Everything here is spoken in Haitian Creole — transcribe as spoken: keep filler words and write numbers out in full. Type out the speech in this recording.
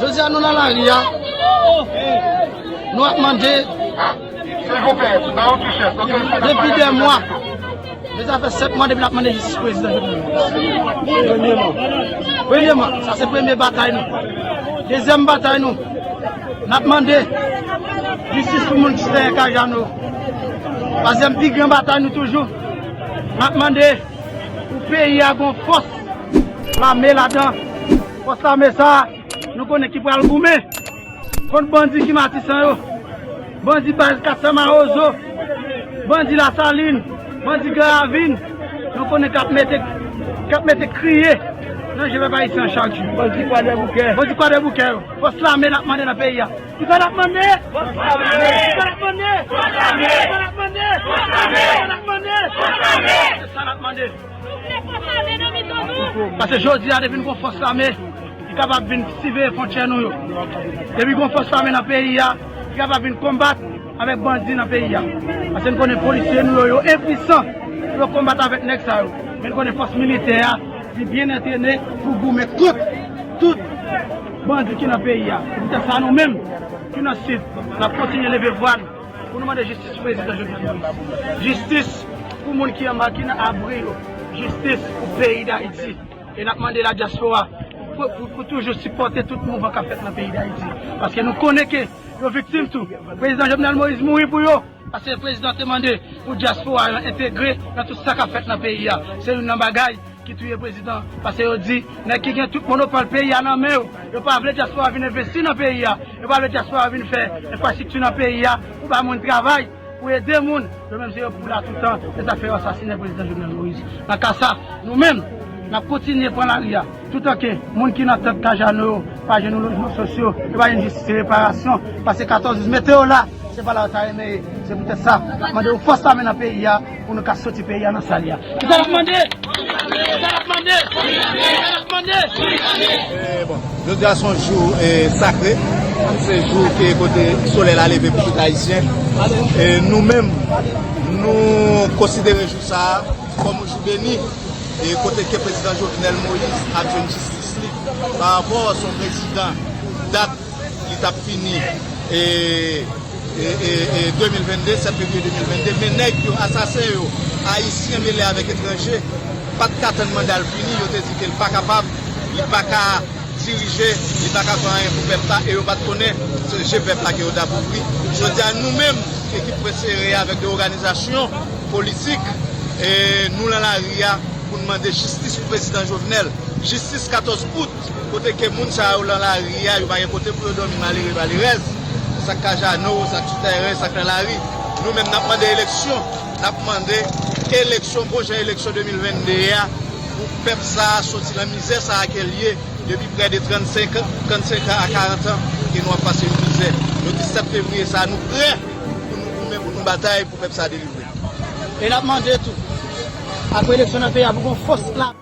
Jodi a nou nan lari a, nou ap mande depi dè mwa. Deja fè sèt mwa depi n ap mande jistis prezidan Jovenel Moïse. Premyèman, premyèman, sa se premye batay nou. Dezyèm batay nou, n ap mande jistis pou moun ki te Kajano. Twazyèm pi gran batay nou toujou, n ap mande pou peyi a gon fòs lame ladan. Fòs lame sa a, nou konnen ki pral goumen kont bandi ki Matisan yo, bandi baz kat san Mawozo, bandi Lasalin, bandi Gran Ravin, nou konnen k ap mete, k ap mete kriye nan je pèp ayisyen an chak jou. Bandi Kwadèboukè. Bandi Kwadèboukè yo. Fòs lame n ap mande nan peyi a. Kisa n ap mande? Fòs lame! Kisa n ap mande? Fòs lame! Kisa n ap mande? Fòs lame! Kisa n ap mande? Paske jodi a, depi n gon fòs lame ki kapab vin siveye fwontyè nou yo, depi gon fòs lame nan peyi a ki kapab vin konbat avèk bandi nan peyi a. Paske n konnen polisye nou yo, yo enpuisan pou yo konbat avèk nèg sa yo. Men n konnen fòs militè a, li byen antrene pou goumen kont tout bandi ki nan peyi a. Se poutèt sa, nou menm ki nan Sid, n ap kontinye leve vwa n pou nou mande jistis pou prezidan Jovenel Moïse. Jistis pou moun ki anba, ki nan abri yo. Jistis pou peyi Dayiti. E n ap mande ladyaspora pou, pou, pou toujou sipòte tout mouvman k ap fèt nan peyi Dayiti. Paske nou konnen ke yo viktim tou. Prezidan Jovenel Moïse mouri pou yo. Paske prezidan te mande pou dyaspora yo entegre nan tout sa k ap fèt nan peyi a. Se youn nan bagay ki touye prezidan. Paske yo di, nèg ki gen tout monopòl peyi a nan men yo, yo pa vle dyaspora vin envesti nan peyi a, yo pa vle dyaspora vin fè enfrastrikti nan peyi a, pou ba moun travay, pou ede moun. Yo menm se yo pou la toutan, se sa k fè yo asasinen prezidan Jovenel Moïse. Nan ka sa, nou menm, n ap kontinye pran lari a. Toutan ke moun ki nan tant Kajano yo pa jwenn yon lojman sosyo, yo pa jwenn jistis e reparasyon, pase katòz mete yo la, se pa la yo ta renmen ye. Se poutèt sa, n ap mande yon fòs lame nan peyi a pou nou ka soti peyi a nan sa l ye a. Kisa n ap mande? Kisa n ap mande? Kisa n ap mande? E, bon, jodi a se yon jou, e, sakre. Se jou ke kote solèy la leve pou tout Ayisyen. E nou menm, nou konsidere jou sa a kòm yon jou beni. E kote ke prezidan Jovenel Moïse ap jwenn jistis li pa rapò a son prezidan dat li t ap fini, e, e, e, e, de mil venn de, sèt fevriye de mil venn de, men nèg yo, asasen yo, ayisyen mele avèk etranje, pa t ka tann manda l fini, yo te di ke l pa kapab, li pa ka dirije, li pa ka fè anyen pou pèp la, e yo pa t konnen se je pèp la ke yo t ap ouvri. Jodi a, nou menm, ekip Frè Sere avèk de òganizasyon politik, e nou nan lari a pou n mande jistis pou prezidan Jovenel, jistis katòz out, kote ke moun sa yo nan lari a, yo pa gen kote pou yo dòmi, malere, malerèz, sa k Kajano, sa k sou tèren, sa k nan lari. Nou menm, n ap mande eleksyon, n ap mande eleksyon, bon jan eleksyon de mil venn de a, pou pèp sa a soti nan mizè sa a ke l ye depi prè de trannsenk an, trannsenk an a karant an, ke nou ap pase yon mizè. Jodi sèt fevriye sa a, nou prè pou nou goumen, pou nou batay, pou pèp sa a delivre. E n ap mande tou, apre eleksyon nan peyi a, pou gon fòs la.